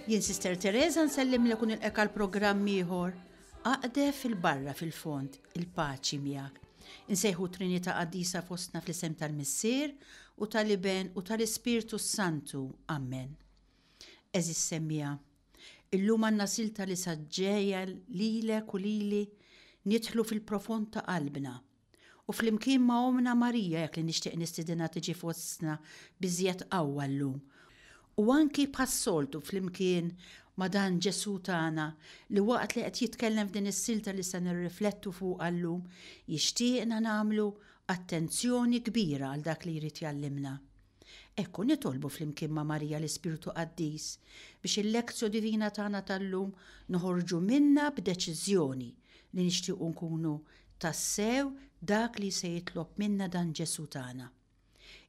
Jien Sister Teresa nsellimlek u nilqek għal programm ieħor. Aqdef fil-barra fil-fond, il-paċi miegħek. Insejħu Trinità Qaddisa fostna fl-isem tal-Missier u tal-Iben u tal-Ispirtu s-Santu. Amen. Għeżież semmiegħa, illum għandna silta li sa ġġegħel lilek u lili nidħlu fil-profond ta' qalbna u flimkien ma' Ommna Marija jekk li nixtieq nistidinha tiġi fostna b'iżjed qawwa llum u anki bħas-soltu flimkien ma' dan Ġesù tagħna li waqt li qed jitkellem f'din is-silta li se nirriflettu fuqha llum jixtieqna nagħmlu attenzjoni kbira għal dak li jrid jgħallimna. Hekk hu nitolbu flimkien ma' Marija l-Ispirtu Qaddis biex il-Lectio Divina tagħna tal-lum noħorġu minnha b'deċiżjoni li nixtiequ nkunu tassew dak li se jitlob minna dan Ġesù tagħna.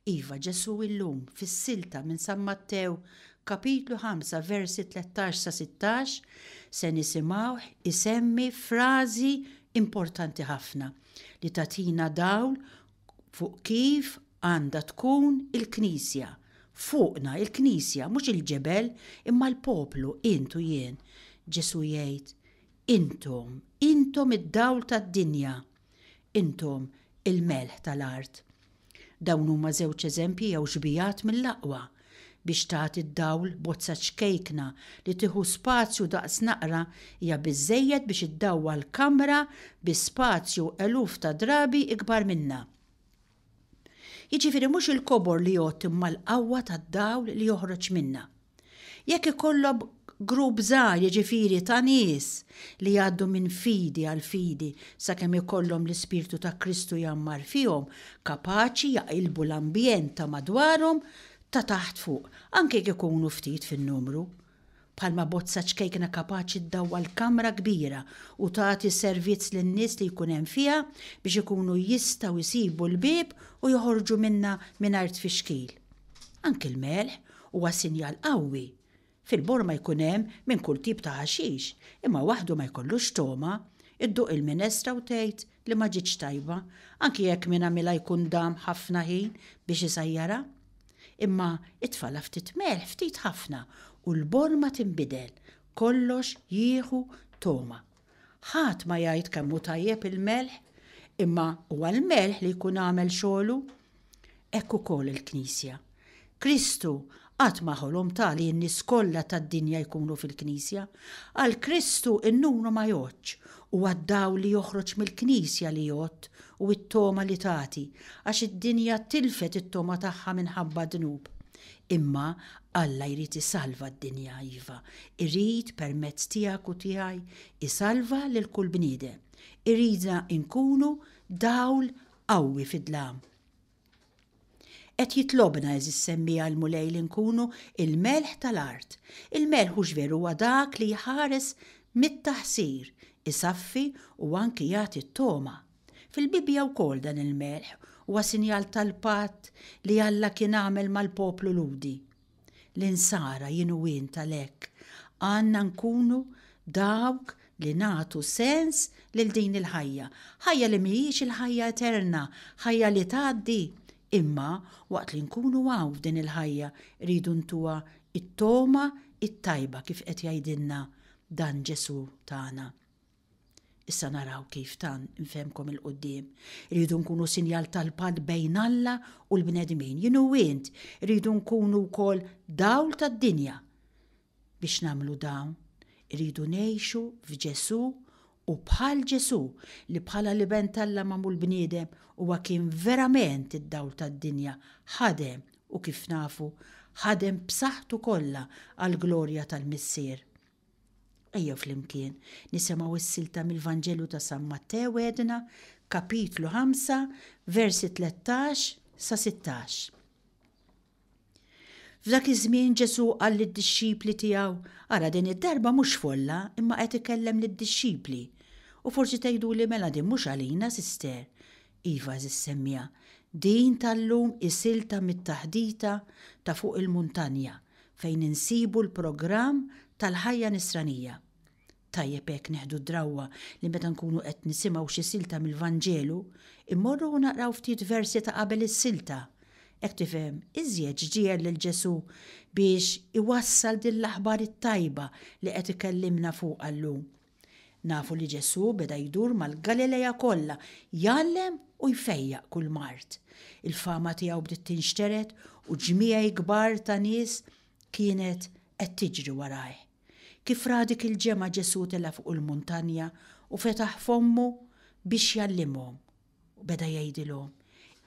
Iva, Ġesù illum, fis-silta minn San Mattew, kapitlu 5 versi 13 sa 16, se nisimgħuh isemmi frażi importanti ħafna li tagħtina dawl fuq kif għandha tkun il-Knisja. Fuqna, il-Knisja, mhux il-ġebel, imma l-poplu, int u jien. Ġesù jgħid, Intom, intom id-dawl tad-dinja. Intom il-melħ tal-art. Dawn huma żewġ eżempji jew xbijat mill-aqwa. Biex tagħti d-dawl, bozza ċkejkna li tieħu spazju daqs naqra hija biżżejjed biex iddawwal kamra bi spazju eluf ta' drabi ikbar minnha. Jiġifieri mhux il-kobor li jgħodd imma l-qawwa tad-dawl li joħroġ minnha. Jekk ikollok grupp żgħir, jiġifieri ta' nies li jgħaddu minn fidi għal fidi sakemm ikollhom l-Ispirtu ta' Kristu jgħammar fihom, kapaċi jaqilbu l-ambjent ta' madwarhom ta' taħt fuq, anke jekk ikunu ftit fin-numru. Bħalma bozza ċkejkna kapaċi ddawwal kamra kbira u tagħti servizz lin-nies li jkun hemm fiha biex ikunu jistgħu jsibu l-bieb u joħorġu minnha mingħajr tfixkil. Anki l-melħ huwa sinjal qawwi. Fil-borma jkun hemm minn kull tip ta' ħaxix, imma waħdu ma jkollux togħma. Idduq il-minestra u tgħid li ma ġietx tajba, anki jekk min għamilha jkun dam ħafna ħin biex isajjarha. Imma itfalha ftit melħ, ftit ħafna, u l-borma tinbidel, kollox jieħu togħma. Ħadd ma jgħid kemm hu tajjeb il-melħ, imma huwa l-melħ li jkun għamel xogħlu. Hekk ukoll il-Knisja. Kristu qatt ma ħolom ta li n-nies kollha tad-dinja jkunu fil-Knisja. Għal Kristu n-numru ma jgħoddx, huwa d-dawl li joħroġ mill-Knisja li jgħodd u t-togħma li tagħti, għax id-dinja tilfet it-togħma tagħha minħabba d-dnub. Imma Alla jrid isalva d-dinja, iva, irid permezz tiegħek u tiegħi jsalva lil kull bniedem. Iridna nkunu dawl qawwi fid-dlam. Qed jitlobna, għeżież semmiegħa l-Mulej li nkunu il-melħ tal-art. Il-melħ hux veru huwa dak li jħares mit-taħsir, isaffi u anki jagħti t-togħma. Fil-Bibbja wkoll dan il-melħ huwa sinjal tal-patt li Alla kien għamel mal-poplu Lhudi. L-Insara, jien u int għalhekk, għandna nkunu dawk li nagħtu sens lil din il-ħajja. Ħajja li mhijiex il-ħajja eterna, ħajja li tgħaddi, imma waqt li nkunu hawn f'din il-ħajja rridu ntuha t-togħma t-tajba kif qed jgħidilna dan Ġesù tagħna. Issa naraw kif dan infehmkom 'il quddiem. Irridu nkunu sinjal tal-patt bejn Alla u l-bnedmin. Jien u int irridu nkunu wkoll dawl tad-dinja. Biex nagħmlu dawn, irridu ngħixu f'Ġesù u bħal Ġesù li bħala l-Iben t'Alla magħmul bniedem huwa kien verament id-dawl tad-dinja, ħadem u kif nafu, ħadem b'saħħtu kollha għall-glorja tal-Missier. Ejjew flimkien nisimgħu s-silta mill-Vanġelu ta' San Mattew għedna, kapitlu 5, versi 13 sa 16. F'dak iż-żmien Ġesù qal lid-dixxipli tiegħu, ara din id-darba mhux folla, imma qed ikellem lid-dixxipli. U forsi tgħiduli mela din mhux għalina, sister. Iva, għeżież semmiegħa, din tal-lum hi silta mit-taħdita ta' fuq il-muntanja fejn insibu l-programm tal-ħajja nisranija. Tajjeb hekk nieħdu d-drawwa li meta nkunu qed nisimgħu xi silta mill-Vanġelu, immorru u naqraw ftit versi ta' qabel is-silta. Hekk tifhem iżjed x'ġiegħel lil Ġesù biex iwassal din l-aħbar it-tajba li qed ikellimna fuqha llum. Nafu li Ġesù beda jdur mal-Galilea kollha jgħallem u jfejjaq kull mard. Il-fama tiegħu bdiet tinxtered u ġmiegħi kbar ta' nies kienet qed tiġri warajh. Kif ra dik il-ġemgħa Ġesù tela' fuq il-muntanja u fetaħ fommu biex jgħallimhom. U beda jgħidilhom,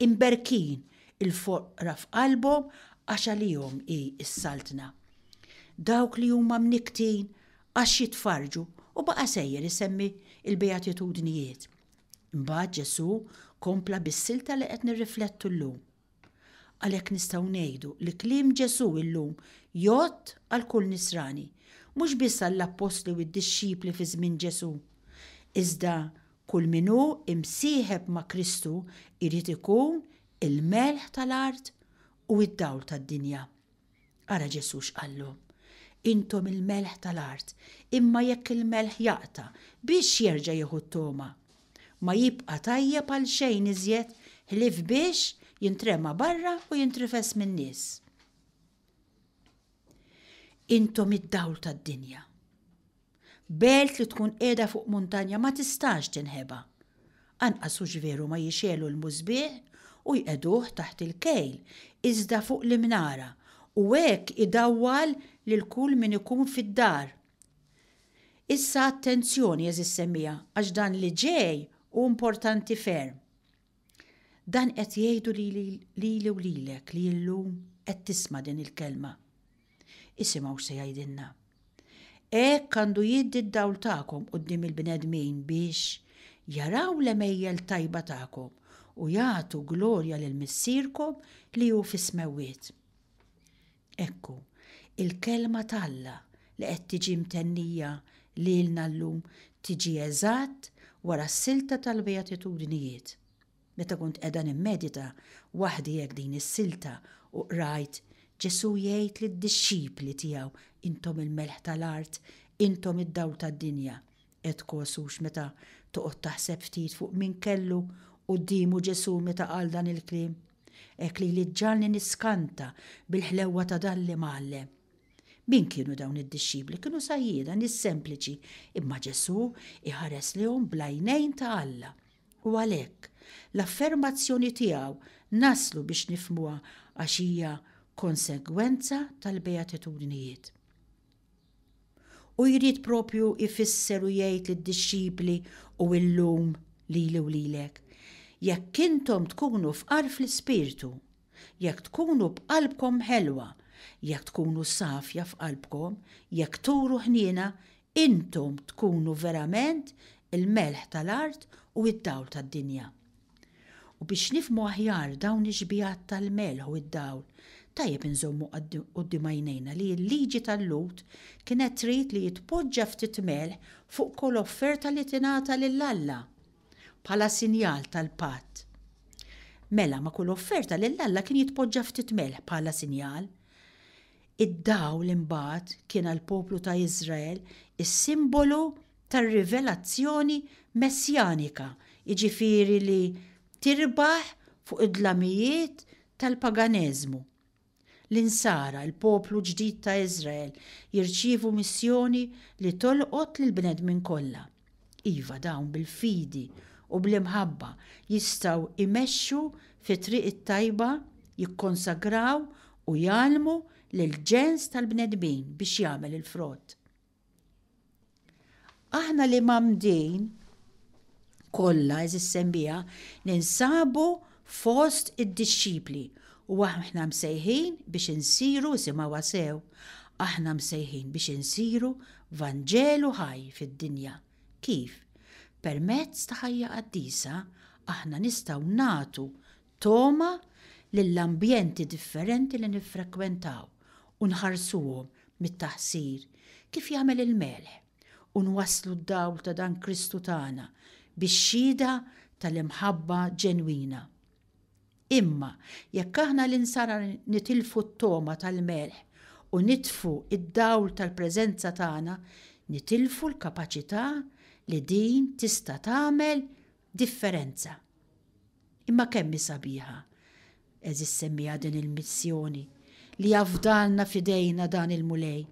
Imberkin il-foqra f'qalbhom għax għalihom hi s-saltna. Dawk li huma mnikktin għax jitfarrġu u baqa' sejjer isemmi l-Beatitudnijiet. Imbagħad Ġesù kompla bis-silta li qed nirriflettu llum. Għalhekk nistgħu ngħidu li kliem Ġesù llum jgħodd għal kull Nisrani, mhux biss għall-appostli u d-dixxipli fi żmien Ġesù. Iżda kull min hu imsieħeb ma' Kristu jrid ikun il-melħ tal-art u d-dawl tad-dinja. Ara Ġesù x'qallhom, Intom il-melħ tal-art, imma jekk il-melħ jaqta', biex jerġa' jieħu t-togħma? Ma jibqa' tajjeb għal xejn iżjed ħlief biex jintrema barra u jintrifes min-nies. Intom id-dawl tad-dinja. Belt li tkun qiegħda fuq muntanja ma tistax tinħeba. Anqas hux veru ma jixegħlu l-musbieħ u jqegħduh taħt il-kejl, iżda fuq l-imnara, u hekk idawwal lil kull min ikun fid-dar. Issa attenzjoni għeżież semmiegħa għax dan li ġej hu importanti ferm. Dan qed jgħidu lili u lilek li llum qed tisma' din il-kelma. Isimgħu x'se jgħidilna. Hekk għandu jiddi d-dawl tagħkom quddiem il-bnedmin biex jaraw l-għemejjel tajba tagħkom u jagħtu glorja lil Missierkom li hu fis-smewwiet. Ekku, il-kelma t'Alla li qed tiġi mtennija lilna llum tiġi eżatt wara s-silta tal-Beatitudnijiet. Meta kont qiegħda nimmedita waħdi hekk din is-silta u qrajt Ġesù jgħid lid-dixxipli tiegħu intom il-melħ tal-art, intom id-dawl tad-dinja. Għedt kos hux meta toqgħod taħseb ftit fuq min kellu quddiemu Ġesù meta qal dan il-kliem. Hekk lili ġġagħalni niskanta bil-ħlewwa ta' dan l-Imgħallem. Min kienu dawn id-dixxipli? Kienu sajjieda, nies sempliċi, imma Ġesù iħares lejhom bl-għajnejn ta' Alla. U għalhekk, l-affermazzjoni tiegħu naslu biex nifhmuha għax hija konsegwenza tal-Beatitudnijiet. U jrid propju jfisser u jgħid lid-dixxipli u illum lili u lilek, Jekk intom tkunu fqar fl-ispirtu, jekk tkunu b'qalbkom ħelwa, jekk tkunu safja f'qalbkom, jekk turu ħniena, intom tkunu verament il-melħ tal-art u d-dawl tad-dinja. U biex nifhmu aħjar dawn ix-xbihat tal-melħ u d-dawl, tajjeb inżommu quddiem għajnejna li l-liġi tal-Lhud kienet trid li jitpoġġa ftit melħ fuq kull offerta li tingħata lil Alla bħala sinjal tal-patt. Mela, ma' kull offerta lil Alla kien jitpoġġa ftit melħ bħala sinjal. Id-dawl imbagħad kien għall-poplu ta' Iżrael is-simbolu tar-rivelazzjoni messjanika, jiġifieri li tirbaħ fuq id-dlamijiet tal-paganeżmu. L-Insara, il-poplu ġdid ta' Iżrael, jirċievu missjoni li tolqot lill-bnedmin kollha. Iva, dawn bil-fidi u bl-imħabba jistgħu jmexxu fit-triq it-tajba, jikkonsagraw u jgħallmu lill-ġens tal-bnedmin biex jagħmel il-frott. Aħna li mgħammdin kollha, għeżież semmiegħa, ninsabu fost id-dixxipli u aħna msejħin biex insiru, isimgħuha sew, aħna msejħin biex insiru Vanġelu ħaj fid-dinja. Kif? Permezz ta' ħajja qaddisa aħna nistgħu nagħtu togħma lill-ambjenti differenti li niffrekwentaw u nħarsuhom mit-taħsir, kif jagħmel il-melħ, u nwasslu d-dawl ta' dan Kristu tagħna bix-xhieda tal-imħabba ġenwina. Imma jekk aħna l-insara nitilfu t-togħma tal-melħ u nitfu d-dawl tal-preżenza tagħna, nitilfu l-kapaċità li din tista' tagħmel differenza. Imma kemm hi sabiħa! Għeżież semmiegħa din il-missjoni li afdalna f'idejna dan il-Mulej,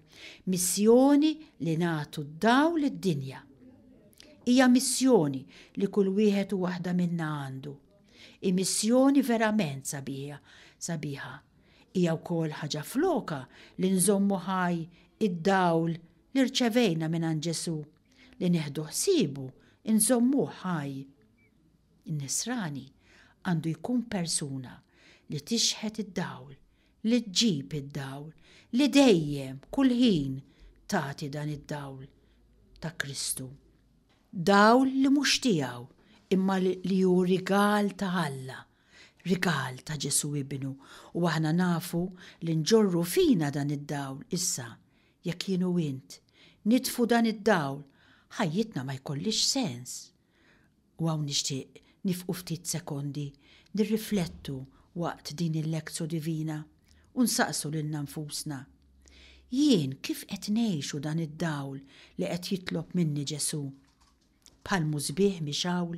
missjoni li nagħtu d-dawl lid-dinja. Hija missjoni li kull wieħed u waħda minna għandu. Hi missjoni verament sabiħa, sabiħa. Hija wkoll ħaġa flokha li nżommu ħaj id-dawl li rċevejna mingħand Ġesù, li nieħdu ħsiebu, inżommuh ħaj. In-Nisrani għandu jkun persuna li tixħet id-dawl, li ġġib id-dawl, li dejjem, kull ħin, tagħti dan id-dawl ta' Kristu. Dawl li mhux tiegħu imma li hu rigal ta' Alla, rigal ta' Ġesù Ibnu u aħna nafu li nġorru fina dan id-dawl issa, jekk jien u int nitfu dan id-dawl, ħajjitna ma jkollhiex sens. U hawn nixtieq nifqu ftit sekondi nirriflettu waqt din il-Lectio Divina u nsaqsu lilna nfusna, Jien kif qed ngħixu dan id-dawl li qed jitlob minni Ġesù? Bħal musbieħ mixgħul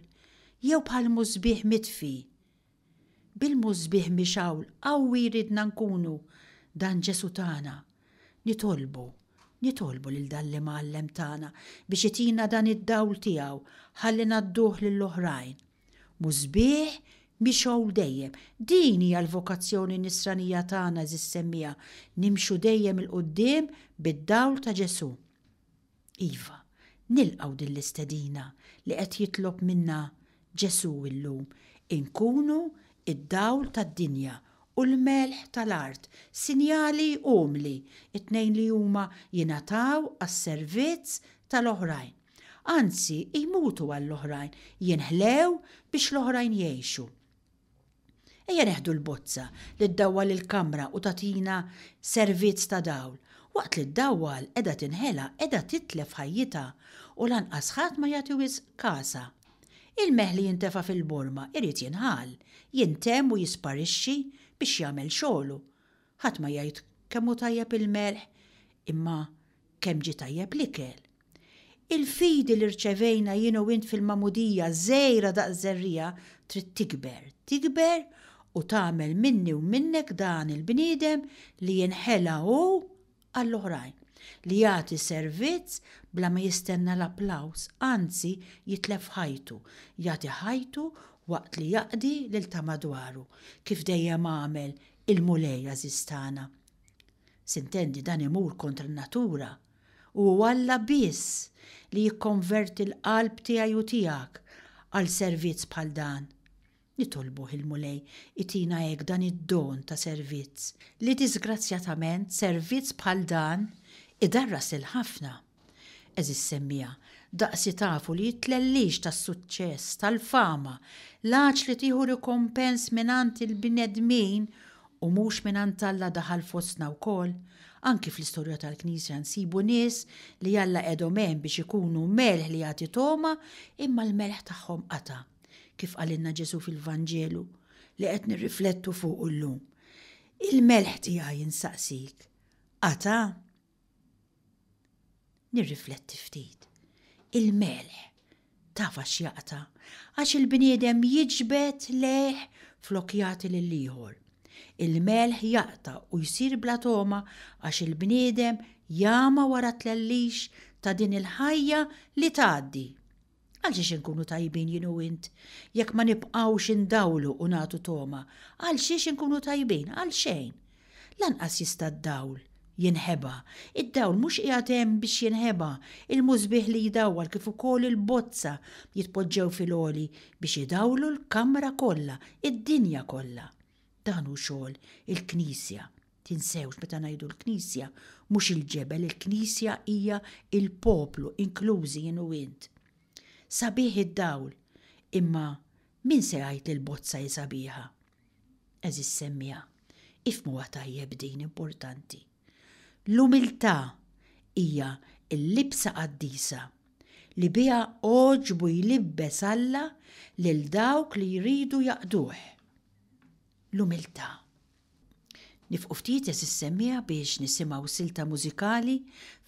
jew bħal musbieħ mitfi? Bil-musbieħ mixgħul qawwi jridna nkunu dan Ġesù tagħna. Nitolbu, nitolbu lil dan l-Imgħallem tagħna biex itina dan id-dawl tiegħu ħalli ngħadduh lill-oħrajn. Musbieħ mixgħul dejjem. Din hija l-vokazzjoni nisranija tagħna għeżież semmiegħa, nimxu dejjem 'il quddiem bid-dawl ta' Ġesù. Iva, nilqgħu din l-istedina li qed jitlob minna Ġesù illum, inkunu d-dawl tad-dinja u l-melħ tal-art, sinjali umli, it-tnejn li huma jingħataw għas-servizz tal-oħrajn. Anzi, jmutu għall-oħrajn, jinħlew biex l-oħrajn jgħixu. Ejja neħdu l-bozza li ddawwal il-kamra u tagħtina servizz ta' dawl. Waqt li ddawwal qiegħda tinħela, qiegħda titlef ħajjitha u lanqas ħadd ma jagħti wisq kasha. Il-melħ li jintefa' fil-borma irid jinħall, jintemm u jisparixxi biex jagħmel xogħlu. Ħadd ma jgħid kemm hu tajjeb il-melħ, imma kemm ġie tajjeb l-ikel. Il-fidi li rċevejna jien u int fil-magħmudija żgħira daqs żerriegħa trid tikber, tikber u tagħmel minni u minnek dan il-bniedem li jinħela hu għall-oħrajn, li jagħti servizz bla ma jistenna l-applawż, anzi jitlef ħajtu, jagħti ħajtu waqt li jaqdi lil ta' madwaru, kif dejjem għamel il-Mulej għażiż tagħna. Sintendi dan imur kontra n-natura u hu Alla biss li jikkonverti l-qalb tiegħi u tiegħek għal servizz bħal dan. Nitolbuh il-Mulej itina hekk dan id-don ta' servizz, li diżgrazzjatament servizz bħal dan idarras lil ħafna. Għeżież semmiegħa, daqsi tafu li t-tlellix tas-suċċess, tal-fama, l-għatx li tieħu rikompens mingħand il-bnedmin u mhux mingħand Alla daħal fostna wkoll. Anki fl-istorja tal-Knisja nsibu nies li Alla qegħedhom hemm biex ikunu melħ li jagħti togħma imma l-melħ tagħhom qata', kif qalilna Ġesù fil-Vanġelu li qed nirriflettu fuqu llum. Il-melħ tiegħi insaqsik, qata'? Nirrifletti ftit. Il-melħ taf għax jaqta' għax il-bniedem jiġbed lejh flok jagħti lill-ieħor. Il-melħ jaqta' u jsir bla togħma għax il-bniedem jagħma wara t-tlellix ta' din il-ħajja li tgħaddi. Għalxiex inkunu tajbin jien u int jekk ma nibqgħux indawlu u nagħtu togħma? Għalxiex inkunu tajbin? Għalxejn. Lanqas jista' d-dawl jinħeba. Id-dawl mhux qiegħed hemm biex jinħeba. Il-musbieħ li jdawwal kif ukoll il-bozza jitpoġġew fil-għoli biex idawlu l-kamra kollha, id-dinja kollha. Dan hu xogħol il-Knisja. Tinsewx meta ngħidu l-Knisja, mhux il-ġebel, il-Knisja hija l-poplu, inklużi jien u int. Sabiħ id-dawl, imma min se jgħid li l-bozza hi sabiħa? Għeżież semmiegħa, ifhmuha tajjeb din importanti. L-umiltà hija l-libsa qaddisa li biha għoġbu jlibbes Alla lil dawk li jridu jaqduh. L-umiltà. Nifqu ftit għeżież semmiegħa biex nisimgħu silta mużikali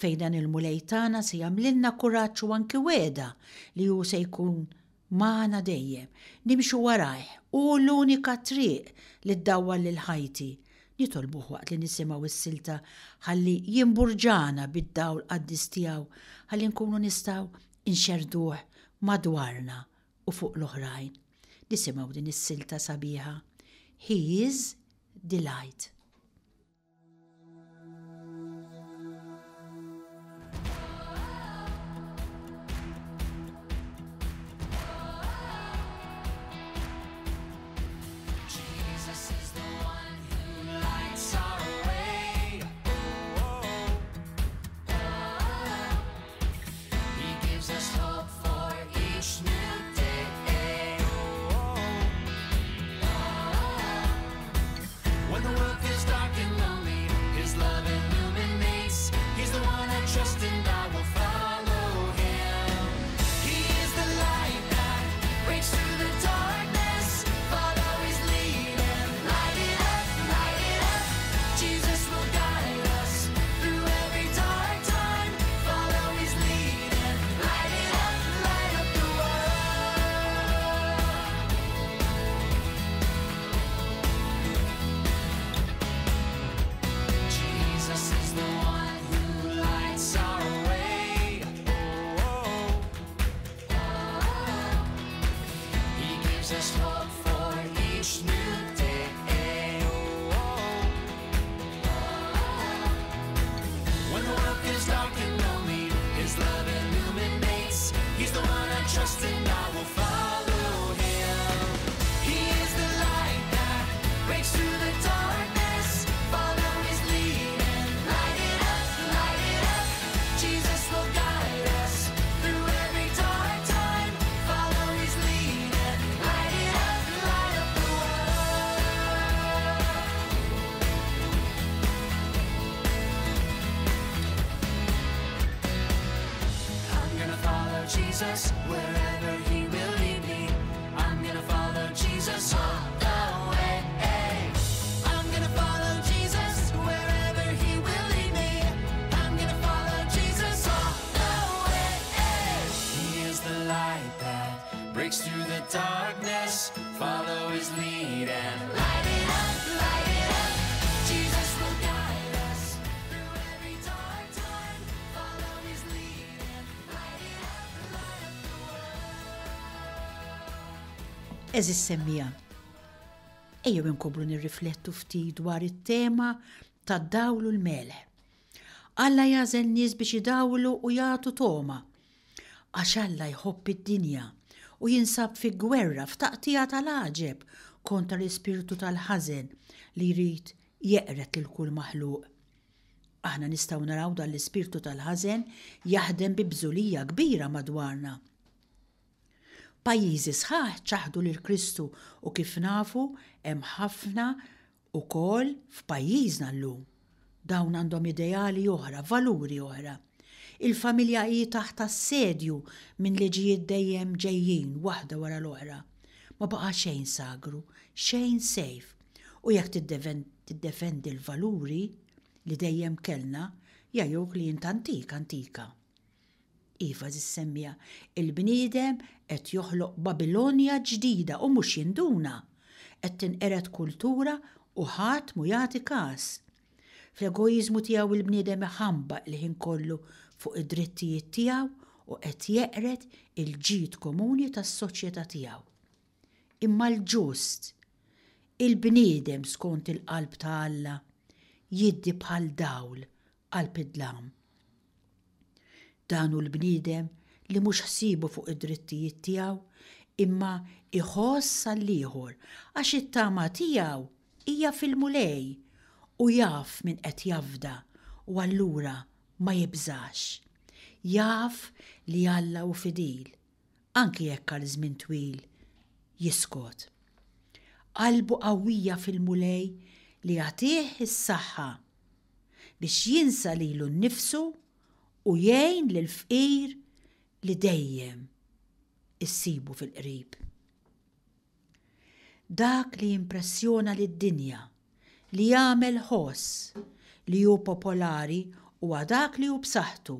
fejn dan il-Mulej tagħna se jagħmlilna kuraġġ u anki wegħda li hu se jkun Magħna dejjem. Nimxu warajh. Hu l-unika triq li ddawwal lil ħajti. Nitolbuh waqt li nisimgħu s-silta ħalli jimburġana bid-dawl qaddis tiegħu ħalli nkunu nistgħu nxerrduh madwarna u fuq l-oħrajn. Nisimgħu din is-silta sabiħa. He is the light. Għeżież semmiegħa, ejjew inkomplu nirriflettu ftit dwar it-tema tad-dawl u l-melħ. Alla jagħżel nies biex idawlu u jagħtu togħma. Għax Alla jħobb id-dinja u jinsab fi gwerra f'taqtiegħa tal-għaġeb kontra l-ispirtu tal-ħażen li jrid jeqred lil kull maħluq. Aħna nistgħu naraw dan l-ispirtu tal-ħażen jaħdem bi bżulija kbira madwarna. Pajjiżi sħaħ ċaħdu lil Kristu u kif nafu hemm ħafna ukoll f'pajjiżna llum. Dawn għandhom ideali oħra, valuri oħra. Il-familja hi taħt assedju minn liġijiet dejjem ġejjin waħda wara l-oħra. Ma baqa' xejn sagru, xejn safe. U jekk tiddefendi l-valuri li dejjem kellna, jgħajruk li int antik, antika. Iva, għażiż semmiegħa, il-bniedem qed joħloq Babilonja ġdida u mhux jinduna. Qed tinqered kultura u ħadd mhu jagħti każ. Fl-egoiżmu tiegħu il-bniedem iħambaq il-ħin kollu fuq id-drittijiet tiegħu u qed jeqred il-ġid komuni tas-soċjetà tiegħu. Imma l-ġust, il-bniedem skont il-qalb ta' Alla, jiddi bħal dawl qalb id-dlam. Dan hu l-bniedem li mhux ħsiebu fuq id-drittijiet tiegħu imma jħoss għall-ieħor għax it-tama tiegħu hija fil-Mulej u jaf min qed jafda u allura ma jibżax. Jaf li Alla hu fidil, anki jekk għal żmien twil jiskot. Qalbu qawwija fil-Mulej li jagħtih is-saħħa biex jinsa lilu nnifsu u jgħin lill-fqir li dejjem issibu fil-qrib. Dak li jimpressjona lid-dinja, li jagħmel ħoss, li hu popolari huwa dak li hu b'saħħtu,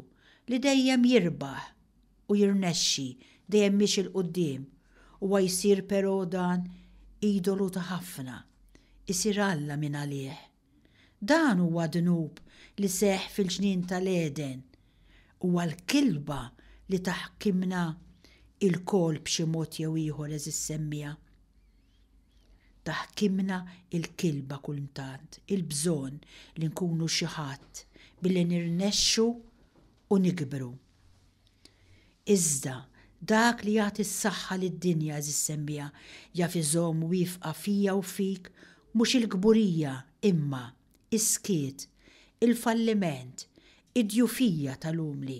li dejjem jirbaħ u jirnexxi, dejjem miexi 'l quddiem. Huwa jsir però dan idolu ta' ħafna, isir alla mingħalih. Dan huwa dnub li seħħ fil-ġnien tal-Għeden. Huwa l-kilba li taħkimna ilkoll b'xi mod jew ieħor għeżież semmiegħa. Taħkimna l-kilba kultant, il-bżonn li nkunu xi ħadd billi nirnexxu u nikbru. Iżda, dak li jagħti s-saħħa lid-dinja għeżież semmiegħa jaf iżomm wieqfa fija u fik mhux il-kburija imma, is-skiet, il-falliment, id-djufija tal-umli.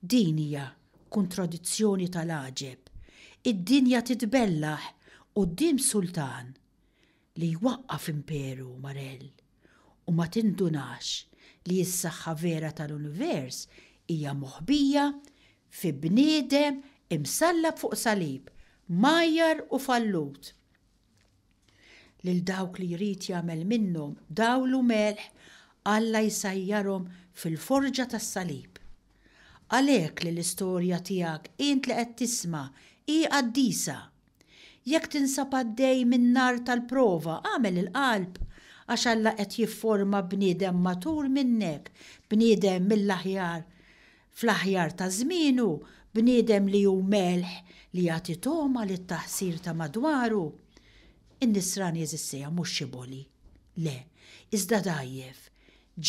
Din hija kontradizzjoni tal-għaġeb. Id-dinja titbellaħ quddiem sultan li jwaqqaf imperu marell u ma tindunax li s-saħħa vera tal-univers hija moħbija fi bniedem imsallab fuq salib, mgħajjar u fallut. Lil dawk li jrid jagħmel minnhom dawl u melħ, Alla jsajjarhom fil-forġa tas-salib. Għalhekk li l-istorja tiegħek int li qed tisma' hi qaddisa. Jekk tinsab għaddej min-nar tal-prova, agħmel il-qalb, għax Alla qed jifforma bniedem matur minnek, bniedem mill-aħjar Fl-aħjar ta' żmienu, bniedem li hu melħ li jagħti togħma lit-taħsir ta' madwaru. In-Nisrani jeżisteja mhux xi boli. Le, iżda dgħajjef,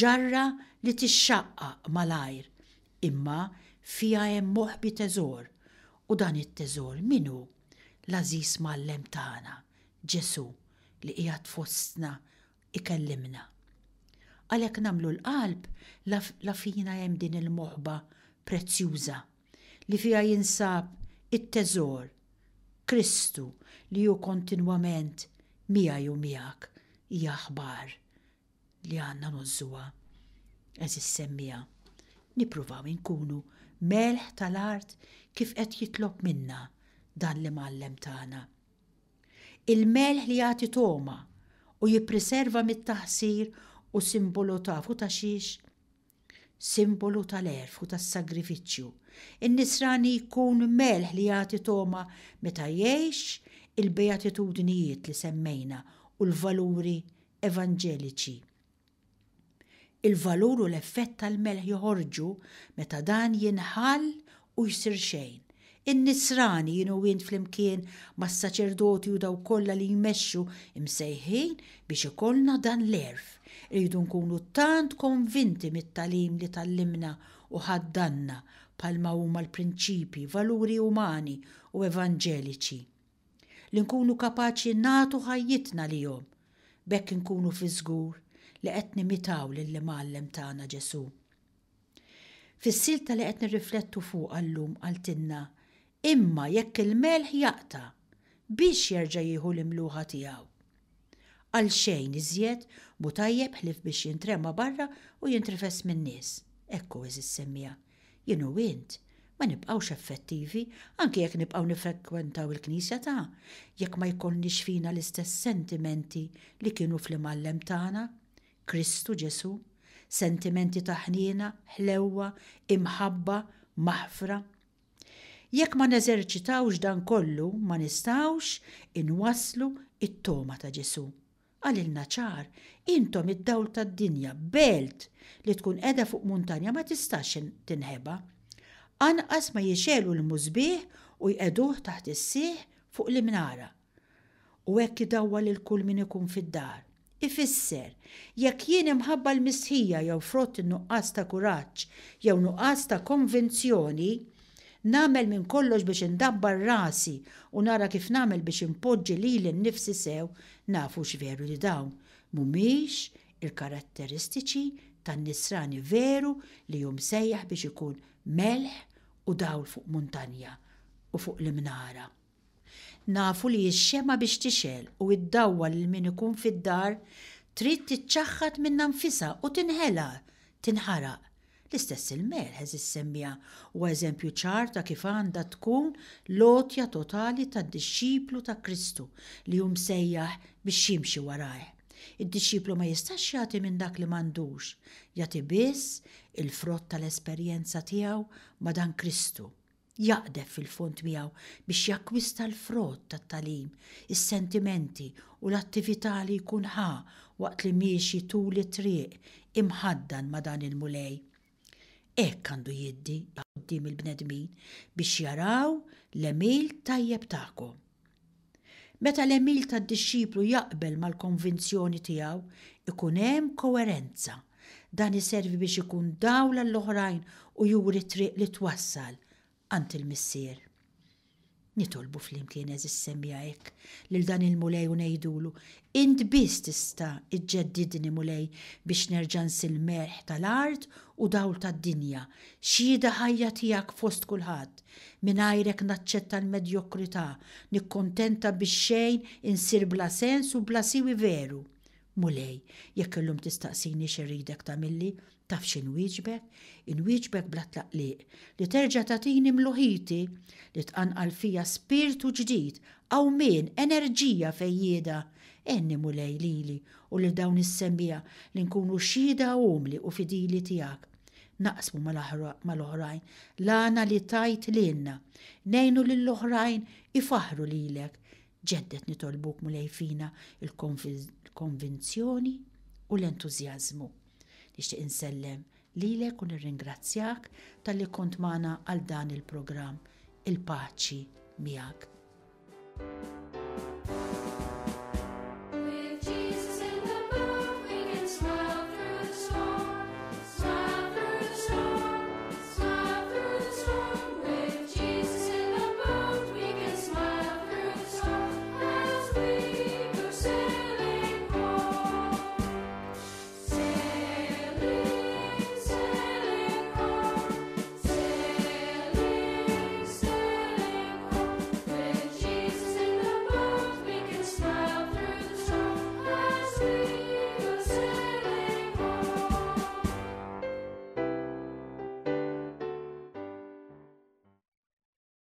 ġarra li tixxaqqaq malajr, imma fiha hemm moħbi teżor, u dan it-teżor min hu? L-għażiż Mgħallem tagħna, Ġesù, li qiegħed fostna ikellimna. Għalhekk nagħmlu l-qalb la la fina hemm din il-moħba prezzjuża li fiha jinsab it-teżor, Kristu li hu kontinwament miegħi u miegħek hija aħbar li għandna ngħożżuha. Għeżież semmiegħa, nippruvaw inkunu melħ tal-art kif qed jitlob minna dan l-Imgħallem tagħna. Il-melħ li jagħti togħma u jippriserva mit-taħsir hu simbolu tafu ta' xiex? Simbolu tal-għerf u tas-sagrifiċċju. In-Nisrani jkun melħ li jagħti togħma meta jgħix il-beatitudnijiet li semmejna u l-valuri evanġeliċi. Il-valur u l-effett tal-melħ joħorġu meta dan jinħall u jsir xejn. In-Nisrani, jien u int flimkien mas-saċerdoti u dawk kollha li jmexxu msejħin biex ikollna dan l-għerf. Irridu nkunu tant konvinti mit-tagħlim li tgħallimna u ħaddanna bħalma huma l-prinċipji, valuri umani u evanġeliċi. Li nkunu kapaċi nagħtu ħajjitna lihom. B'hekk inkunu fiż-żgur li qed nimitaw lill-Imgħallem tagħna Ġesù. Fis-silta li qed nirriflettu fuqha llum qaltilna, Imma jekk il-melħ jaqta', biex jerġa' jieħu l-imluħa tiegħu? Għal xejn iżjed mhu tajjeb ħlief biex jintrema barra u jintrifes min-nies. Hekk hu, għeżież semmiegħa. Jien u int ma nibqgħux effettivi anki jekk nibqgħu niffrekwentaw il-knisja ta' jekk ma jkollniex fina l-istess sentimenti li kienu fl-Imgħallem tagħna, Kristu Ġesù, sentimenti ta' ħniena, ħlewwa, imħabba, maħfra. Jekk ma neżerċitawx dan kollu ma nistgħux inwasslu t-togħma ta' Ġesù. Qalilna ċar, Intom id-dawl tad-dinja, belt li tkun qiegħda fuq muntanja ma tistax tinħeba. Anqas ma jixegħlu l-musbieħ u jqegħduh taħt is-sieħ fuq l-imnara. U hekk idawwal lil kull min ikun fid-dar. Ifisser, jekk jien imħabba l-mistħija jew frott in-nuqqas ta' kuraġġ jew nuqqas ta' konvinzjoni, Nagħmel minn kollox biex indabbar rasi u nara kif nagħmel biex inpoġġi lili nnifsi sew, nafu x'veru li dawn mhumiex il-karatteristiċi tan-Nisrani veru li hu msejjaħ biex ikun melħ u dawl fuq muntanja u fuq l-imnara. Nafu li x-xemgħa biex tixgħel u iddawwal lil min ikun fid-dar trid tiċċaħħad minnha nfisha u tinħela, tinħaraq. L-istess il-melħ, għeżież semmiegħa, huwa eżempju ċar ta' kif għandha tkun l-għotja totali tad-dixxiplu ta' Kristu li hu msejjaħ biex jimxi warajh. Id-dixxiplu ma jistax jagħti minn dak li m'għandux, jagħti biss il-frott tal-esperjenza tiegħu ma' dan Kristu. Jaqdef fil-fond miegħu biex jakkwista l-frott tat-tagħlim, is-sentimenti u l-attività li jkun ħa waqt li miexi tul it-triq imħaddan ma' dan il-Mulej. Hekk għandu jiddi quddiem il-bnedmin biex jaraw l-għemil tajjeb tagħkom. Meta l-għemil tad-dixxiplu jaqbel mal-konvinzjoni tiegħu, ikun hemm koerenza. Dan iservi biex ikun dawl għall-oħrajn u juri t-triq li twassal għand il-Missier. Nitolbu flimkien għeżież semmiegħa hekk lil dan il-Mulej u ngħidulu, Int biss tista' ġġeddidni Mulej biex nerġa' nsir melħ tal-art u dawl tad-dinja, xhieda ħajja tiegħek fost kulħadd. Mingħajrek naċċetta l-medjokrità, nikkontenta bix-xejn, insir bla sens u bla siwi veru. Mulej, jekk illum tistaqsini x'irridek tagħmilli, taf x'inwieġbek? Inwieġbek bla tlaqliq, li terġa' tagħtini mluħiti, li tqanqal fija spirtu ġdid, qawmien, enerġija fejjieda. Għenni, Mulej, lili u lil dawn is-semmiegħa li nkunu xhieda umli u fidili tiegħek. Naqsmu mal-oħrajn l-għana li tajt lilna. Ngħinu lill-oħrajn ifaħħru lilek. Ġedded nitolbuk Mulej fina l-konvinzjoni u l-entużjażmu. Nixtieq insellem lilek u nirringrazzjak talli kont magħna għal dan il-programm. Il-paċi miegħek.